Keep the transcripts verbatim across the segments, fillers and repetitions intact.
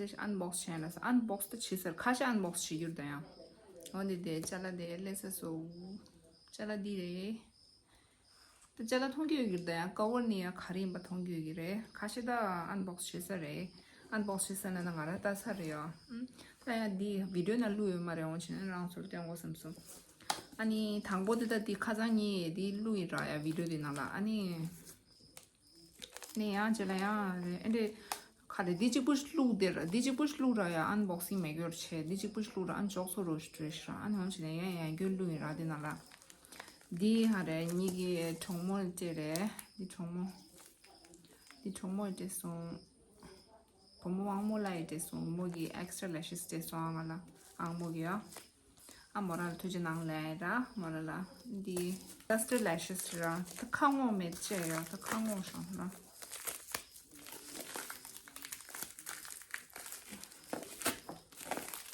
དེ་ཨན་བོག་སི་བྱས་ལ་ས་ཨན་བོག་སི་ད་བྱེད་ས་རེད། ཁ་ཤས་ཨན་བོག་སི་བྱེད་རྒྱུ་རེད་ད་ཡང་། འོ་འདི་དེ་ཅ་ལག་དེ་སླེབས་ས་སོ། ཅ་ལག་འདི་རེད། ད་ཅ་ལག་མཐོང་གི་ཡོད་ཀྱི་རེད་ད་ཡང་། ཀ་བར་ནི་ཡང་ག་རེ་ཡིན་པ་མཐོང་གི་ཡོད་ཀྱི་རེད། ཁ་ཤས་ད་ཨན་བོག་སི་བྱེད་ས་རེད། ཨན་བོག་སི་བྱེད་ས་ན་ན་ང་རང་ལྟ་ས་རེད་ཡ། ཨུམ། ད་ཡང་འདི་བི་ཌིའོ་ནང་བླུགས་ཡོད་མ་རེད། འོང་བྱས་ན་རང་ཚོར་སྟོན་དགོས་བསམ་སོང་། ཨ་ནི་དང་པོ་དེ་ད་འདི་ཁ་སང་ངས་འདི་བླུགས་ཡིན་ར་ཡ་བི་ཌིའོ་དེ་ནང་ལ། ཨ་ནི་ནས་ཡང་རྗེས་ལ་ཡང་རེད། ཨེ་འདྲས་ཁ་རེད། འདི་གཅིག་པུ་བླུགས་དེ་ར། འདི་གཅིག་པུ་བླུགས་ར་ཡ་ཨན་བོག་སིང་མེད་གྱུར་བྱས། འདི་གཅིག་པུ་བླུགས་ར་ཨན་ཅོག་ཚོ་རོ་ཞུ་བྲོས་ཤི་ར། ཨ་ནི་འོང་བྱས་ནས་ཡང་ཡང་རྒྱུན་བླུགས་ཡིན་ར་དེ་ནང་ལ། འདི་ཧ་རེད། ཉིད་ཀྱི་གྲོགས་མོ་ལ་སྤྲད་རེད། འདི་གྲོགས་མོ། འདི་གྲོགས་མོ་ལ་སྤྲད་སོང་། བུ་མོ་དབང་མོ་ལ་ཡི་སྤྲད་སོང་། མོ་གི་ཨེག་སི་ཊ་ར་ལེ་ཤི་སི་སྤྲད་སོང་། ཨ་ང་ལ་ཨང་མོ་གི་ཡ། ཨ་མོ་ར་ལ་ཐུགས་རྗེ་གནང་ལེ་ར། མོ་ར་ལ་འདི་ཌ་སི་ཊ་ར་ལེ་ཤི་སི་ར། ད་ཁ་ངོ་མེད་ཅེ་ཡ། ད་ཁ་ངོ་ཤོང་ན།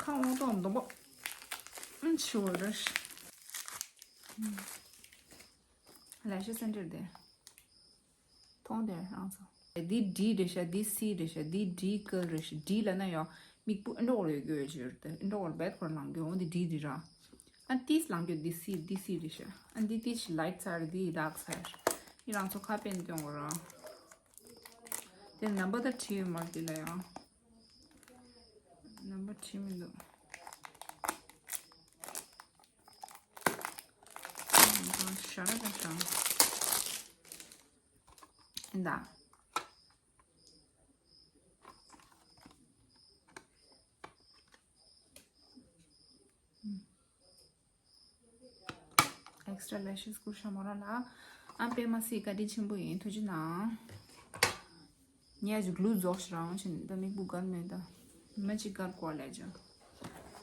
ཁ་ངོ་ཏོང་སྡོམ་པོ་ཨ་ཆི་བ་ར་ཤི། ལེ་ཤི་སི་སེན་ཊར་དེ། མཐོང་དེ་རང་ཚོ། འདི་ཌི་རེད་ཤག་འདི་སི་རེད་ཤག་འདི་ཌི་ཀ་རེད་ཤག་ཌི་ལ་ན་ཡང་མིག་སྤུ་ཨེ་འདྲ་བོ་ཡོད་རྒྱུ་ཡོད་ཅིག་ཡོད་རེད། ཨེ་འདྲ་བོ་བེད་ཁོར་ལང་རྒྱུ། འོ་འདི་ཌི་འདི་ར། ཨ་ཏིས་ལང་རྒྱུ་འདི་སི་འདི་སི་རེད་ཤག་ཨ་འདི་ཏིས་ལའིཊ་ཚར་འདི་ཌརྐ་ཚར། འདི་རང་ཚོ་ཁ་པན་སྟོན་དགོས་ར། དེ་ནམ་བར་ད་བྲིས་ཡོད་མ་རེད་འདི་ལ་ཡང་། ནམ་བར་བྲིས་མི་འདུག་ཞར་ར་ཞར། ད། ཨེག་སི་ཊ་ར་ལེ་ཤི་སི་བསྐུར་ཤག་མོ་རང་ལ། ཨ་པད་མ་སི་བཀའ་དྲིན་ཆེན་པོ་ཡིན། ཐུགས་རྗེ་གནང་། ངས་ཀྱི་གླུ་རྫོགས་ཤག་རང་ཕྱིན་ད་མིག་སྤུ་གར་མེད་ད། མ་ཅིག་གར་གོ་ལས་ཀྱང་།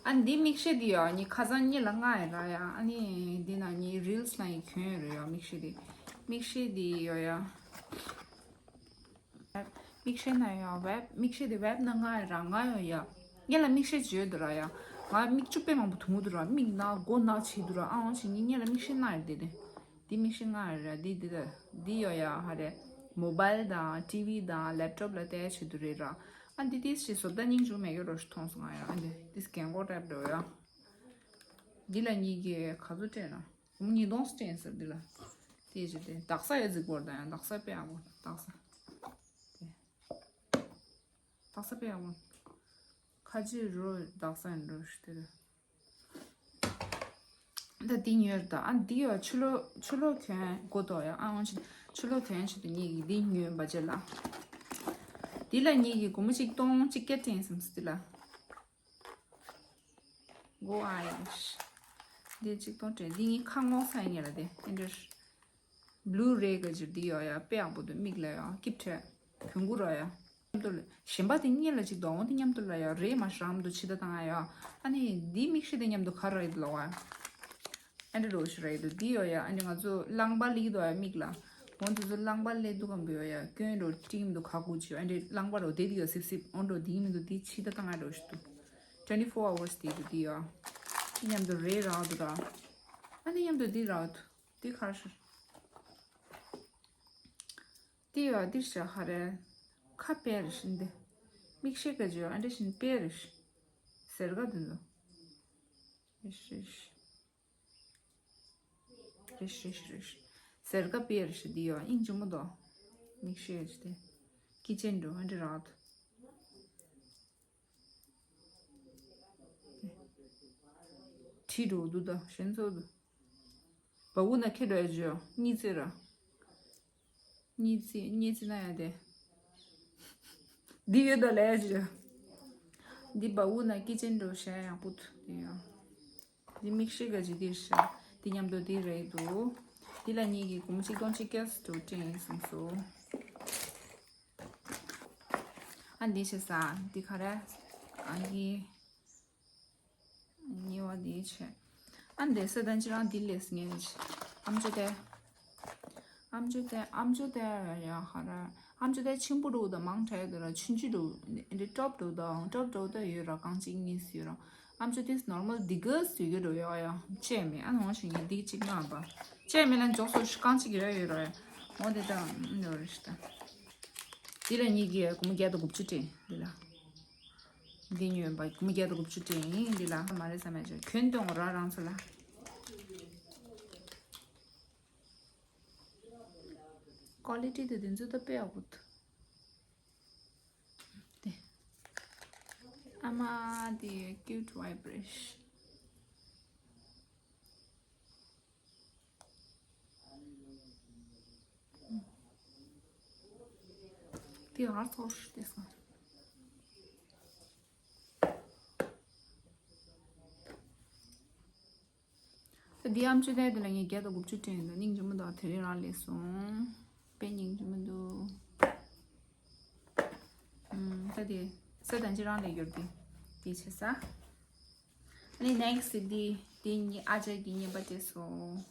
ཨ་འདི་མིག་ཤེལ་འདི་ཡོ་ནི་ཁ་སང་ཉིན་ལ་ང་ཡི་ར་ཡ། ཨ་ནི་འདི་ན་ནི་རིལ་སི་ན་ཡི་གྱོན་ཡོད་རེད་ཡོ། མིག་ཤེལ་འདི། མིག་ཤེལ་འདི་ཡོ་ཡ། མིག་ཤེལ་ན་ཡ་བེབ། མིག་ཤེལ་འདི་བེབ་ན་ང་ཡི་ར་ང་ཡོ་ཡ། ངེད་ལ་མིག་ཤེལ་ཅིག་ཡོད་འདུག་ར་ཡ། ང་མིག་ཆུ་དཔེ་མང་པོ་འཐུང་གི་འདུག་ར། མིག་ན་མགོ་ན་བྱེད་འདུག་ར། ཨ་འོང་ཞིག་ངེད་ལ་མིག་ཤེལ་ན་ཡོད་དེ་དེ། འདི་མིག་ཤེལ་ལྔ་རེད། འདི་འདི་ལྟར་འདི་ཡོ་ཡ་ཧ་རེ། མོ་བལ་དང་ཊི་ཝི་དང་ལེབ་ཊོབ་ལ་བལྟས་བྱེད་དུ་རེད་ར། ཨ་འདི་ཏིས་ཞིག་བཟོ་ལྟ་སྙིང་རྗེ་མེད་ཡོད་རོ་ཞིག་མཐོང་སོང་ང་ཡ། ཨ་འདི་ཏིས་རྒན་གོག་རེབ་འགྲོ་ཡ། འདི་ལ་གཉིས་ཀྱི་ག་ཚོད་སྤྲད་ན། ཉིས་སྟོང་སྤྲད་ཟེར་འདི་ལ། དེ་བྱས་ཏེ་དག་ས་ཡ་གཟིགས་པོར་དང་ཡང་དག་ས་དཔེ་ཡག་པོ་དག་ས། དེ། དག་ས་དཔེ་ཡག་པོ། ཁ་ཆེ་རོ་དག་ས་ཡིན་འགྲོ་ཞིག་དེ་རེད། ད་འདི་ཉོས་རེད་ད། ཨ་འདི་ཡོ་ཕྱི་ལོགས་ཕྱི་ལོགས་གྱོན་དགོས་དོ་ཡ། ཨ་འོང་ཕྱི་ཕྱི་ལོགས་གྱོན་ཆེད་དུ་ངེད་ཀྱིས་འདི་ཉོས་པ་བྱས་ལ། འདི་ལ་ངེད་ཀྱིས་སྒོར་མོ་གཅིག་སྟོང་གཅིག་བརྒྱ་སྤྲད་ཡིན་བསམ་སོང་འདི་ལ། གོ་ཨ་ཡ། འདི་གཅིག་སྟོང་སྤྲད། འདི་ངའི་ཁ་ངོ་ས་ཡིན་ལ་དེ་ཨེ་འདྲ། བླུ་རེ་ག་ཅིག་འདི་ཡོ་ཡ་དཔེ་ཡག་པོ་འདུག་མིག་ལ་ཡ་སྐྱིབས་བྲལ། གྱོན་གུ་ར་ཡ། མཉམ་དུ་ལ་གཞན་པ་དེ་གཉིས་ལ་གཅིག་འདུག་འོ་དེ་མཉམ་དུ་ལ་ཡ་རེད་མ་ཧྲམ་དུ་ཕྱི་ད་བཏང་ཡ། ཨ་ནི་འདི་མིག་ཤེལ་དེ་མཉམ་དུ་ག་ར་ཡོད་ལོ་བ། ཨ་འདྲ་རོ་ཞུ་ར་ཡོད་འདུག་འདི་ཡོ་ཡ། ཨ་འདྲ་ང་ཚོ་རླངས་པ་སླེབས་འདུག་ཡ་མིག་ལ། འོ་འདི་ཚོ་རླངས་པ་སླེབས་འདུག་གམ་བུ་ཡོ་ཡ་སྐྱོན་རོ་ཀྲིམ་འདུག་ག་གུ་ཅི་ཨ་འདྲ་རླངས་པ་རོ་དེ་འདི་ཡོ་སིབ་སིབ་འོ་འགྲོ་འདི་མི་འདུག་འདི་ཕྱི་ད་བཏང་ཡ་རོ་ཞུ་འདུག twenty four hours དེ་འདུག་འདི་ཡོ། འདི་མཉམ་དུ་རེད་ར་འདུག་ར། ཨ་འདི་མཉམ་དུ་འདི་ར་འདུག་འདི་ག་ར་ཞུ། ཏི་ཡོ་ཏི་ཤ་ཧ་རེ། ཁ་པེ་རི་ཤིན་ཏེ། མིག་ཤེལ་ག་ཇོ་ཨ་འདྲ་ཤིན་པེ་རི་ཤི། ཟེར་ག་དུ་ནོ། ཨིཤ་ཨིཤ། རིཤ་རིཤ་རིཤ། ཟེར་ག་པེ་རི་ཤི་འདི་ཡོ་ཨིན་ཇི་མོ་དོ། མིག་ཤེལ་ཅི་ཏེ། ཀི་ཅན་འགྲོ་ཨ་འདྲ་རག་དུ། ཁྲི་འགྲོ་དུ་དོ་ཞེན་ཚོ་དུ། བ་འུ་ན་ཁེ་འགྲོ་ཨེ་ཇོ་གཉིས་ཚེ་ར། གཉིས་ཚེ་གཉིས་ཚེ་ན་ཡ་དེ། འདི་ཡོད་ད་ལས་ཨེ་ཇོ། འདི་བ་འུ་ན་ཀི་ཅན་འགྲོ་ཤ་ཡང་པུ་ཐུ་དེ་ཡང་། འདི་མིག་ཤེལ་ག་ཅི་དེ་ཤ། འདི་མཉམ་དུ་འདི་རེད་འདུག་འདི་ལ་གཉིས་ཀྱི་གོང་ཆིག་སྟོང་གཅིག་བརྒྱ་སུ་དྲན་སོང་སོ། ཨ་འདི་ཤེས་ས་འདི་ག་རེ། ཨ་འདི། ཉེ་བ་འདི་བྱས། ཨ་འདི་ས་དན་ཅི་རང་འདི་ལས་ངེས་ནས་ཆེ། ཨམ་ཅོ་དེ། ཨམ་ཅོ་དེ་ཨམ་ཅོ་དེ་ཡ་ཧ་ར། ཨམ་ཅོ་དེ་ཆེན་པོ་འགྲོ་དང་མང་དྲགས་དུ་ར་ཆུན་ཆུ་འགྲོ། འདི་ཊོབ་འགྲོ་དང་ཊོབ་འགྲོ་དང་ཡོད་ར་གང་ཅིག་གཉིས་ཡོད་ར། ཨམ་ཅོ་དེ་ནོར་མལ་འདི་ག་སུ་ཡོད་འགྲོ་ཡ་ཡ་བཅད་མེད་ཨ་ནོ་ཞིག་ངས་འདི་གཅིག་ང་བ། བཅད་མེད་ལ་འཇོག་སོ་ཞིག་གང་ཅིག་ཡོད་ཡོད་ར་ཡ། འོ་དེ་དང་འདི་ར་ཤི་ད། འདི་ལ་གཉིས་ཀྱི་སྒོར་མོ་བརྒྱ་དང་དགུ་བཅུ་སྤྲད་འདི་ལ། འདི་ཉོས་པ་སྒོར་མོ་བརྒྱ་དང་དགུ་བཅུ་སྤྲད་ཡིན། འདི་ལ་མ་རེད་བསམ་ཡ་ཅིག་གྱོན་སྟོན་ར་རང་ཚོ་ལ། ཀོ་ལི་ཊི་དེ་འདི་ཚོ་ད་དཔེ་ཡག་པོ་འདུག་དེ། ཨ་མ་དེ་ཀིའུཊ་ཝའི་བྷི་ར་ཤི། དེ་ཧར་ཚོར་དེ་སོང་། ད་འདི་ཨམ་ཅོག་དེ་དེ་ལ་ངས་བརྒྱ་དང་དགུ་བཅུ་སྤྲད་ཡོད་འདུག་སྙིང་རྗེ་མོ་འདུག་དེ་རིང་རང་ལས་སོང་། དཔེ་སྙིང་རྗེ་མོ་འདུག་ཨམ། ད་དེ་ས་དང་ཅི་རང་ལས་གྱུར་དེ་དེ་བྱེད་ས། ཨ་ནི་ནེག་སི་དེ་འདི་འདི་ཨ་ཅག་གི་རྔན་པ་སྤྲད་སོང་།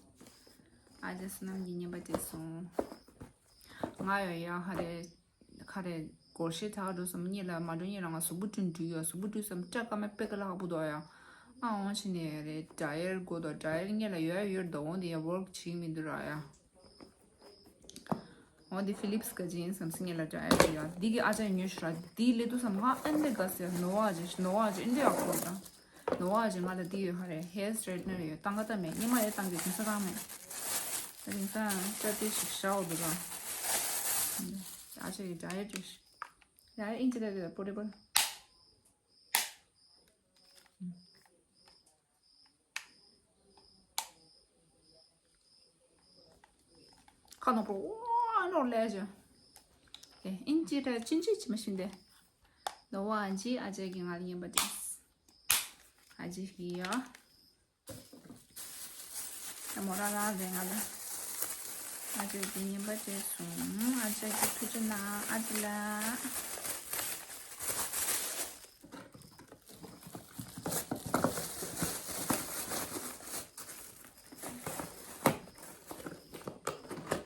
ཨ་ཅག་བསོད་ནམས་ཀྱི་རྔན་པ་སྤྲད་སོང་། ང་ཡོད་ཡ་ཧ་རེ། ཁ་རེ་སྒོར་གཞས་གྲགས་འགྲོ་སོང་། གཉིད་ལ་མ་འགྲོ། གཉིད་ལ་ང་གཟུགས་པོ་བཀྲུས་འགྲོ་ཡ། གཟུགས་པོ་བཀྲུས་སམ་སྐྲ་སྐར་མ་པེ་ཀ་ལ་ཧ་པོ་དོ་ཡ། ཨ་འོང་ཕྱིན་ནས་རེད། ཌ་ཡར་དགོས་དོ། ཌ་ཡར་གཉིད་ལ་ཡོད་ཡ་ཡོད་དོ། འོང་དེ་ཡ་ཝོརཀ་བྱེད་མི་འདུག་ར་ཡ། འོང་དེ་ཕི་ལིབ་སི་ག་ཅིག་ཡིན་སམ་སི་གཉིད་ལ་ཌ་ཡར་དེ་ཡ། འདི་གི་ཨ་ཅག་ཉོས་ཤི་ར། འདི་ལས་དུ་སམ་ང་ཨན་དེ་ག་སི་ཡ་ནོ་བ་ཅིག་ནོ་བ་ཅིག་ཨན་དེ་ཡ་ཁོ་ར། ནོ་བ་ཅིག་ང་ལ་འདི་ཡོད་ཧ་རེ། ཧེར་སི་ཊེ་ཊི་ནར་ཡོད། ཏང་ག་ཏ་མེད། ཉི་མ་ཡོད་ཏང་གི་དེང་སང་ཏང་མེད། ད་དེང་སང་ཅ་དེ་ཞིག་ཤའོ་འདུག་ར། ཨ་ཅག་གི་ཌ་ཡར་ཅིག་ཡ་ཨིན་ཅི་རེད་པོ་རེ་པོ། ཁ་ནོར་པོ་ཨོ་ནོར་ལས་ཅི། ཨེ་ཨིན་ཅི་རེད་ཅིན་ཅི་ཅི་མ་ཤིན་དེ། ནོ་བ་ཨན་ཅི་ཨ་ཅག་གི་ང་ལ་རྔན་པ་དེ། ཨ་ཅག་གི་ཡ། ད་མོ་རང་རང་རེད་ང་ལ། ཨ་ཅག་གི་རྔན་པ་སྤྲད་སོང་། ཨ་ཅག་གི་ཐུགས་རྗེ་གནང་ཨ་ཅག་ལགས།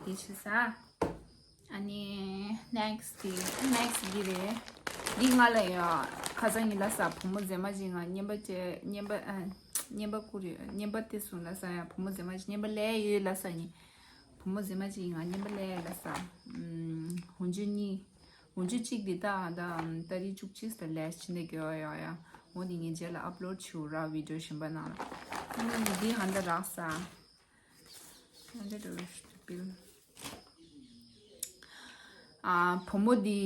དེ་བྱས་ས། ཨ་ནི་ནེག་སི་ཊི་དེ་ནེག་སི་ཊི་དེ་རེད། འདི་ང་ལ་ཡ་ཁ་སང་ཉིན་ལ་ས་བུ་མོ་མཛེས་མ་ཅིག་ང་རྔན་པ་བཅས་རྔན་པ་ཨ་རྔན་པ་བསྐུར་ཡོད། རྔན་པ་དེ་སོང་ལ་ས་ཡ་བུ་མོ་མཛེས་མ་ཅིག་རྔན་པ་ལས་ཡོད་ལ་ས་ནི། བུ་མོ་མཛེས་མ་ཅིག་ང་རྔན་པ་ལས་ལ་ས། ཨུམ། འོན་ཇུ་གཉིས། འོན་ཇུ་གཅིག་འདི་ད་ད་ཏ་རིག་བཅུ་གཅིག་ལ་ལས་ཕྱིན་ནས་གྱོ་ཡ་ཡ། འོ་འདི་ངས་རྗེས་ལ་ཨབ་ལོཌ་བྱེད་ར་བི་ཌི་ཡོ་གཞན་པ་ནང་ལ། ཨ་ནི་འདི་ཧ་འདི་རག་ས། ཨ་འདི་འགྲོ་བའི་ཤུ་པིལ། ཨ་བུ་མོ་འདི་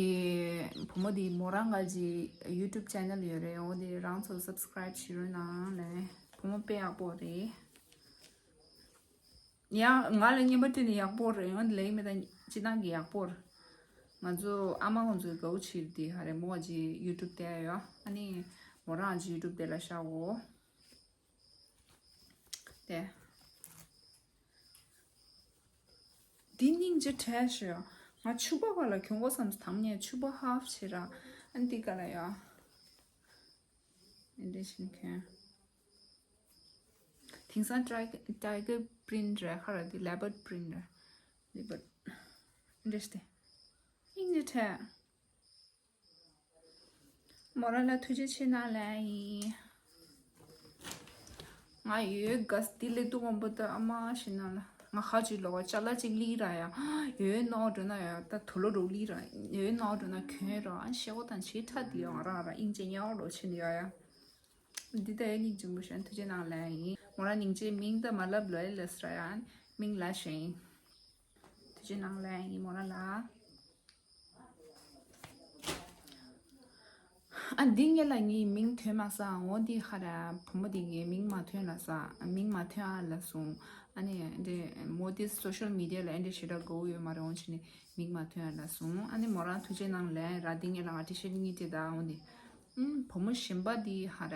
བུ་མོ་འདི་མོ་རང་ང་གི་ཡུ་ཊུབ་ཅེ་ནལ་ཡོད་རེད། འོ་འདི་རང་ཚོ་སབ་སི་ཀ་རའིབ་བྱེད་རོགས་གནང་ལེ། བུ་མོ་དཔེ་ཡག་པོ་རེད། ཡང་ང་ལ་རྔན་པ་སྤྲད་ནས་ཡག་པོ་རེད། ཡང་ལེགས་མེད་དང་སྤྱི་བཏང་གི་ཡག་པོ་རེད། ང་ཚོ་ཨ་མ་ཁོང་ཚོའི་དགའ་བོ་བྱེད་དེ་ཧ་རེ་མོ་བ་ཅི་ཡུ་ཊུབ་དེ་ཡོད། ཨ་ནི་མོ་རང་ཅི་ཡུ་ཊུབ་དེ་ལ་ཤ་འོ་དེ། འདི་སྙིང་རྗེ་བྲལ་ཤོག་ང་ཕྱུ་པ་བ་ལ་གྱོང་གོ་བསམ་དང་ནས་ཕྱུ་པ་ཧབ་བྱེད་ར། ཨ་ནི་འདི་ག་ལ་ཡོད། ཨེ་འདྲ་ཞིག་གྱོན། དེང་སང་ཊའི་ཊའི་གར་པི་རིན་ཊི་རེད་ཁ་ར་དེ་ལེ་པར་ཌི་པི་རིན་ཊི་རེད། ལེ་པར་ཌི་འདྲ་ཞིག་དེ། ཨིན་ཇི་ཐད། མོ་རང་ལ་ཐུགས་རྗེ་ཆེ་གནང་ལེ་ཡིན། ང་ཡོད་ག་དེ་ལས་སྡུག་མང་པོ་ད་ཨ་མ་ཞིག་ན་ལ་ང་ཧ་ཅིག་ལོག་པ་ཅ་ལག་ཅིག་ལི་ར་ཡ། ཡོད་ནོ་འགྲོ་ན་ཡ་ད་དུ་ལོ་རུ་ལི་ར་ཡོད་ནོ་འགྲོ་ན་གྱོན་ར་ཨ་ཤེ་བོ་དང་ཆེ་ཕྲ་དེ་ཡོང་ར་ར་ཨིན་ཇི་ཉའོ་ལོ་ཆེ་ནི་ཡ་ཡ། འདི་ལྟའི་སྙིང་རྗེ་མོ་ཞན་ཐུགས་རྗེ་གནང་ལན་ཡིན། མོ་རང་སྙིང་རྗེ་མིང་ད་མ་ལབ་ལོས་ལས་ར་ཡང་མིང་ལ་ཞེན། ཐུགས་རྗེ་གནང་ལན་ཡིན་མོ་རང་ལ། ཨ་འདི་ངེད་ལ་ངའི་མིང་ཐོན་མ་སོང་། འོ་འདི་ཧ་ར་བུ་མོ་འདི་ངའི་མིང་མ་ཐོན་ལ་ས་མིང་མ་ཐོན་ཨ་ལ་སོང་། ཨ་ནི་འདི་མོ་འདི་སོ་ཤལ་མི་ཌི་ཡ་ལ་ཨེ་འདྲ་ཞེ་དྲག་དགའ་བོ་ཡོད་མ་རེད། འོ་ཆི་ནི་མིང་མ་ཐོན་ཨ་ལ་སོང་། ཨ་ནི་མོ་རང་ཐུགས་རྗེ་གནང་ལན་ར། འདི་ངེད་ལ་ང་ཊི་ཤར་ཊི་གཉིས་སྤྲད་ད། འོ་འདི་ཨུམ་བུ་མོ་གཞན་པ་འདི་ཧ་ར།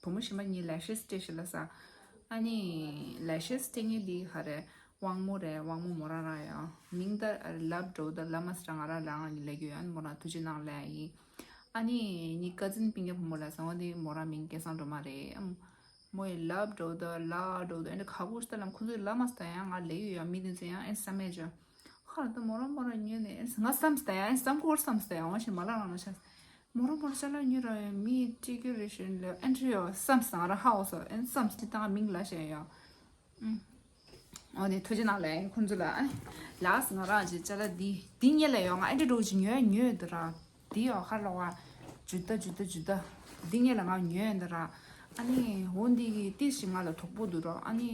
བུ་མོ་གཞན་པ་གཉིས་ལེ་ཤེས་སྤྲད་ཤི་ལ་ས། ཨ་ནི་ལེ་ཤེས་སྤྲད་མཁན་འདི་ཧ་རེ་དབང་མོ་རེད། དབང་མོ་མོ་རང་རང་ཡ། མིང་ད་ལབ་འགྲོ་ད་ལབ་མ་སི་ར་ང་རང་ལ་ང་ལ་གི་ཡོད། ཨ་ནི་མོ་རང་ཐུགས་རྗེ་གནང་ལེ་ཡིན། ཨ་ནི་ངའི་ཀ་ཛིན་སྤུན་ཀྱག་བུ་མོ་ལ་ས། འོ་འདི་མོ་རང་མིང་སྐལ་བཟང་སྒྲོལ་མ་རེད། ཨམ་མོ་ཡི་ལབ་འགྲོ་ད་ལབ་འགྲོ་ད་ཨ་ནི་ཁ་ཁུ་ཤི་ད་ལམ་ཁོ་ཚོས་ལབ་མ་སི་ད་ཡང་ང་ལ་ཡོད་ཡ། མི་དེ་ཚོ་ཡང་ཨེ་བསམ་མེད་ཅོ། ཁར་ད་མོ་རང་མོ་རང་ཉོས་ནས་ང་བསམ་སྟེ་ཡང་བསམ་ཁོར་བསམ་སྟེ་ཡང་ཞེས་མ་ལ་རང་ལ་ཆགས། མོ་རང་མོ་རང་ཅ་ལག་ཉོས་ར་ཡང་མི་ཊི་ཀི་རེ་ཤན་ལ་ཨེན་ཊི་རི་ཡོ་བསམ་སྟེ་ང་རང་ཧ་འོ་སོ་ཨེན་བསམ་སྟེ་ད་མིང་ལ་ཞེས་ཡོ། ཨུམ། འོ་ནི་ཐུགས་རྗེ་གནང་ལེ་ཁོང་ཚོ་ལ་ཨ་ནི་ལགས་ང་རང་ཅི་ཅ་ལག་འདི་འདི་ཉེ་ལ་ཡོང་ང་ཨེན་ཊི་རི་ཡོ་ཅི་ཉོས་ཉོས་འདི་ར་འདི་ཡོ་ཧ་ལོ་བ་ཇུ་ད་ཇུ་ད་ཇུ་ད། འདི་ངས་ལ་ང་ཉོས་ཡོད་འདི་ར། ཨ་ནི་འོ་འདི་གི་ཏིས་ཞིག་ང་ལ་དོག་པོ་འདུག་ར། ཨ་ནི་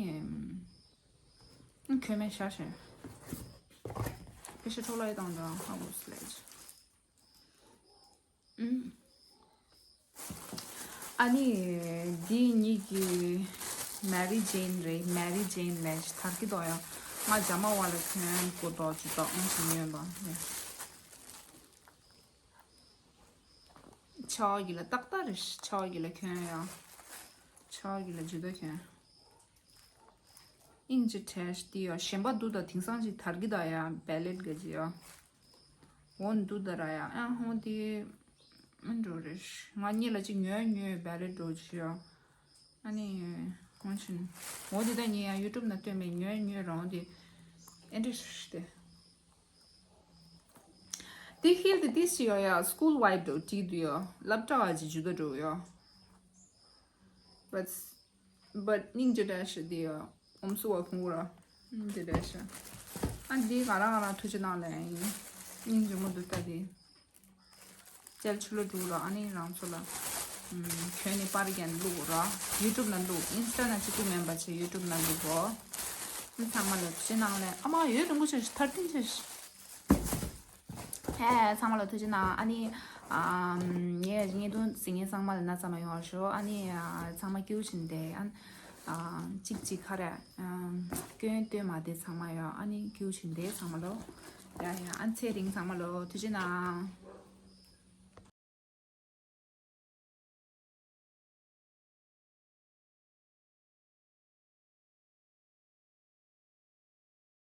ཁྱོད་མེད་ཤ་ཞེ། ཕི་ཤི་ཁྲོ་ལ་ཡི་དང་འདྲ་ཧ་གོ་སི་ལེ། ཨ་ནི་འདི་གཉིས་ཀྱི་Mary Jane རེད། Mary Jane ལས་ཐར་གི་དོ་ཡ། ང་ཇ་མ་བ་ལ་ཁྱོད་གོ་དོ་ཅི་དོ་ཨང་ཞིག་ཉོས་པ། ཆ་གི་ལ་ཏག་ཏག་རེད། ཆ་གི་ལ་ཁྱོད་ཡ། ཆ་གི་ལ་ཇི་དོ་ཁྱོད། ཨིན་ཇི་ཁྲེཤ་དེ་ཡོ་གཞན་པ་འདུག་ད་དེང་སང་ཅིག་དར་གི་ད་ཡ་བེ་ལེད་ག་ཅི་ཡོ། འོ་འདུག་ད་ར་ཡ་ཨ་ཧོ་དེ་ཨ་འགྲོ་རེ་ང་གཉིས་ལ་ཅིག་ཉོས་ཉོས་བེ་ལེད་འགྲོ་ཅི་ཡོ། ཨ་ནི་འོ་ཅི་ཡོ་འོ་དེ་ད་ངས་ཡ་ཡུ་ཊུབ་ན་སྟོན་མེད་ཉོས་ཉོས་རང་དེ་ཨེ་འདྲ་ཤི་དེ། དེ་ཧིལ་དེ་དེ་ཅི་ཡོ་ཡ་སྐུལ་ཝའི་འགྲོ་ཅི་དུ་ཡོ་སློབ་གྲྭ་བ་ཅི་ཇུ་ད་འགྲོ་ཡོ། But But སྙིང་རྗེ་བཀྲ་ཤིས་དེ་ཡ། ཨོམ་སུ་བ་ཁུང་ར། སྙིང་རྗེ་བཀྲ་ཤིས། ཨ་འདི་ག་རང་ག་རང་ཐུགས་རྗེ་གནང་ལེ་ཡིན། སྙིང་རྗེ་མོ་འདུག་ད་དེ། ཅལ་ཆུ་ལོ་འགྲོ་ར་ཨ་ནི་རང་ཚོ་ལ། ཁྱོད་ནི་པར་རྒྱན་བླུག་ར། ཡུ་ཊུབ་ན་བླུག་ཨིན་སི་ཊ་ན་ཅི་ཀུ་མེན་པ་ཆེ་ཡུ་ཊུབ་ན་བླུག་གོ། ཨ་ཚང་མ་ལ་ཐུགས་རྗེ་གནང་ལེ་ཨ་མ་ཡོད་རིང་པོ་ཆེ་ཐར་ཏིན་ཆེ། ཧེ། ཚང་མ་ལ་ཐུགས་རྗེ་གནང་། ཨ་ནི། ཨམ། ངས་བརྙན་ཐུང་གཟིགས་མཁན་ཚང་མ་ལ་ན་ཚང་མ་ཡོང་བ་ཞུ། ཨ་ནི། ཨ། ཚང་མ་སྐྱིད་པོ་བྱས་ནས་བསྡད། ཨ། ཨ། གཅིག་གཅིག་ཁ་རེ། ཨམ། སྐྱོན་སྟོན་མ་བསྡད་ཚང་མ་ཡོ། ཨ་ནི་སྐྱིད་པོ་བྱས་ནས་བསྡད་ཚང་མ་ལོ། ཡ་ཡ། ཨ་ཚེ་རིང་ཚང་མ་ལོ་ཐུགས་རྗེ་གནང་།